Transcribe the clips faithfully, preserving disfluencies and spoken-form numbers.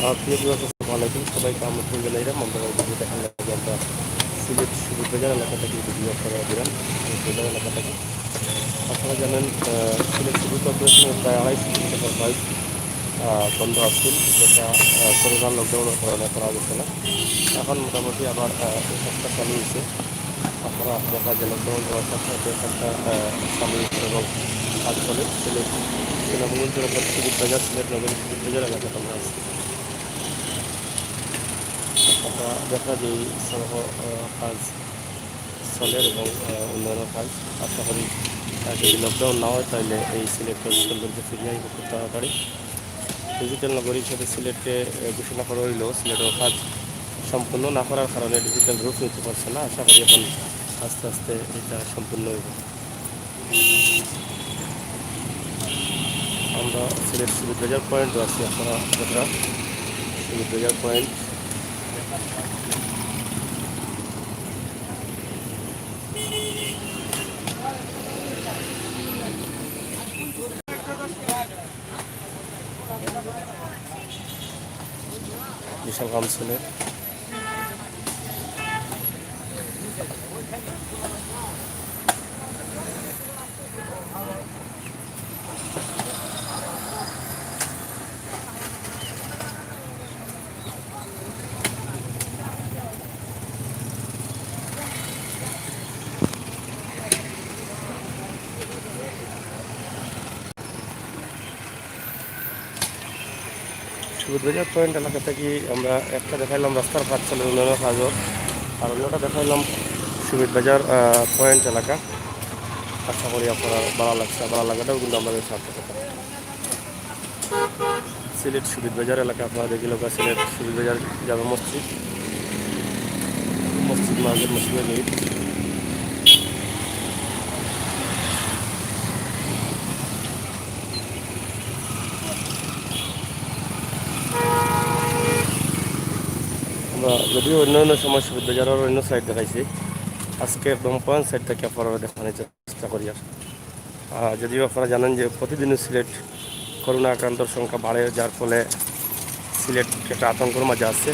আহ, প্রিয় ভিউয়ার্স, আসসালামু আলাইকুম। সবাইকে আমন্ত্রণ জানাইলাম আমরা এই ভিডিও দেখার লাগি। আমরা সিলেট সুবিদ বাজার এলাকা থাকি ভিডিও আপনারা দিলাম, সুবিদ বাজার এলাকা থাকি। আপনারা জানেন, আহ, সিলেট সিটি কর্পোরেশনের প্রায় আড়াইশো কোটি টাকার কাজ, আহ, বন্ধ আছিল, যেটা, আহ, করোনার লকডাউনের কারণে করা গেছে না। এখন মোটামুটি আবার, আহ, এই কাজটা চালু হয়েছে। আপনারা দেখা যায় লকডাউন হওয়ার সাথে সাথে একটা, আহ, সাময়িক এবং কাজ চলে। সিলেট সেনাবঙ্গন জনপদ সুবিদ বাজার, সিলেট নগরী সুবিদ বাজার এলাকাতে আমরা আছি। আপনারা দেখা যায় সড়ক, আহ, কাজ চলে এবং, আহ, উন্নয়নের কাজ। আশা করি, আহ, যদি লকডাউন না হয়, তাহলে এই সিলেটের সৌন্দর্য ফিরিয়ে আসবে খুব তাড়াতাড়ি। ডিজিটাল নগরী হিসেবে সিলেটকে, আহ, ঘোষণা করা হইলেও সিলেটের কাজ সম্পূর্ণ না করার কারণে ডিজিটাল রূপ নিতে পারছে না। আশা করি এখন আস্তে আস্তে এটা সম্পূর্ণ হইব। আমরা সিলেট সুবিদ বাজার পয়েন্টও আছি, আপনারা দেখরা সুবিদ বাজার পয়েন্ট। বিশাল কাম চলে। সুবিদ বাজার পয়েন্ট এলাকা থাকি আমরা একটা দেখাইলাম রাস্তার কাজ চলে, উন্নয়নের কাজও, আর অন্যটা দেখাইলাম সুবিদ বাজার, আহ, পয়েন্ট এলাকা। আশা করি আপনারা ভালো লাগছে, ভালো লাগাটাও কিন্তু আমাদের সার্থকতা। সিলেট সুবিদ বাজার এলাকা আপনারা দেখি লোক, সিলেট সুবিদ বাজার জামে মসজিদ, মসজিদ মার্কেট, মসজিদের গেট। আমরা যদিও অন্য অন্য সময় সুবিদ বাজারের অন্য সাইড দেখাইছি, আজকে একদম পয়েন্ট সাইড থেকে আপনারা দেখানোর চেষ্টা করি। আর, আহ, যদিও আপনারা জানেন যে প্রতিদিনই সিলেট করোনা আক্রান্তর সংখ্যা বাড়ে, যার ফলে সিলেট একটা আতঙ্কর মাঝে আছে।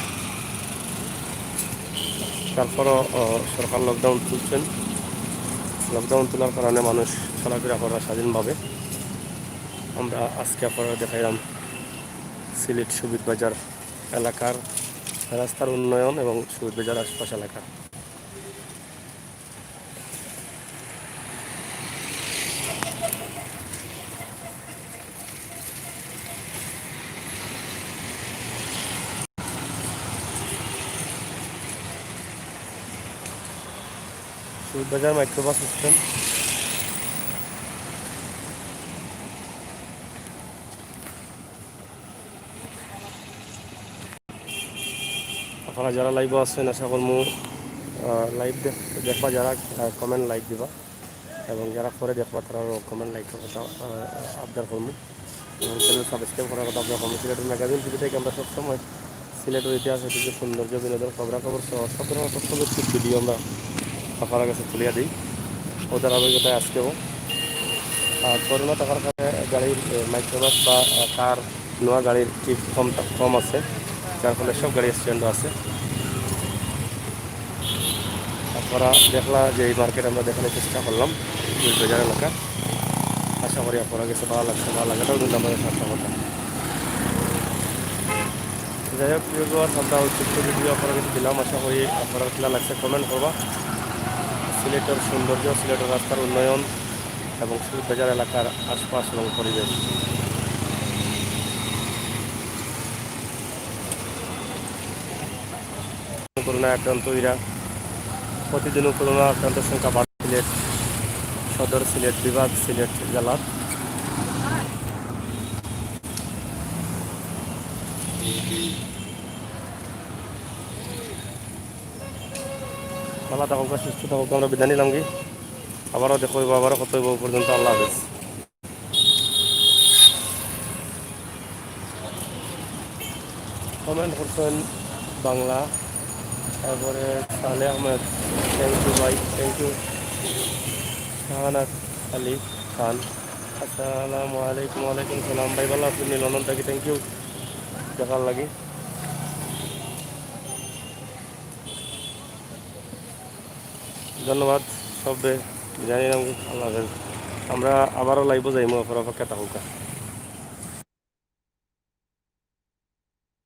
তারপরও, আহ, সরকার লকডাউন তুলছেন। লকডাউন তোলার কারণে মানুষ চলাফেরা করা স্বাধীনভাবে। আমরা আজকে আপনারা দেখাইলাম সিলেট সুবিদ বাজার এলাকার রাস্তার উন্নয়ন এবং সুবিদ বাজার আশপাশ এলাকার। সুবিদ বাজার মাইক্রোবাস স্ট্যান্ড। আপনারা যারা লাইভে আছেন, আশা করমু, আহ, লাইভ দেখ-, দেখবা যারা, আহ, কমেন্ট লাইক দিবা, এবং যারা পরে দেখবা তারাও কমেন্ট লাইক কথা, আহ, আবদার করমু, এবং চ্যানেল সাবস্ক্রাইব করার কথা আবদার করমু। সিলেটের ম্যাগাজিন টিভি থেকে আমরা সবসময় সিলেটের ইতিহাস, ঐতিহ্য, সৌন্দর্য, বিনোদন, খবরাখবর সহ সব ধরনের তথ্যভিত্তিক ভিডিও আমরা আপনার কাছে তুলিয়া দিই। ও ধারাবাহিকতায় আজকেও, আহ, করোনা থাকার কারণে গাড়ির, এ, মাইক্রোবাস বা, আহ, কার নোয়া গাড়ির ট্রিপ কম থা-, কম আছে, যার ফলে সব গাড়ি স্ট্যান্ডও আছে। আপনারা দেখলা যে এই মার্কেট আমরা দেখানোর চেষ্টা করলাম, সুবিদ বাজার এলাকা। আশা করি আপনারা গেছে ভালো লাগছে, ভালো লাগাটাও কিন্তু আমাদের সার্থকতা। যাই হোক, প্রিয় ভিউয়ার্স, আমরা অতিরিক্ত ভিডিও আপনারা গেছে দিলাম, আশা করি আপনারা কিলা লাগছে কমেন্ট করবা। সিলেটের সৌন্দর্য, সিলেটের রাস্তার উন্নয়ন এবং সুবিদ বাজার এলাকার আশপাশ এবং পরিবেশ। করোনা আক্রান্ত হইরা প্রতিদিনও করোনা আক্রান্ত সংখ্যা বাড়ে সিলেট সদর, সিলেট বিভাগ, সিলেট জেলাত। ভালো থাকুক, সুস্থ থাকুক, আমরা বিদায় নিলাম কি, আবারও দেখা হইব, আবারও কথা হইব, পর্যন্ত আল্লাহ হাফেজ। কমেন্ট করছেন বাংলা, তারপরে সালে আহমেদ, থ্যাংক ইউ ভাই, থ্যাংক ইউ। শাহানাত আলী খান, আসসালামু আলাইকুম। ওয়ালাইকুম সালাম ভাই, ভালো আছেন নি? লন্ডন থাকি, থ্যাংক ইউ দেখার লাগি। ধন্যবাদ সবরে, জানি না, আল্লাহ হাফেজ। আমরা আবারও লাইভও যাইমু, অপর অপেক্ষা থাকুকা।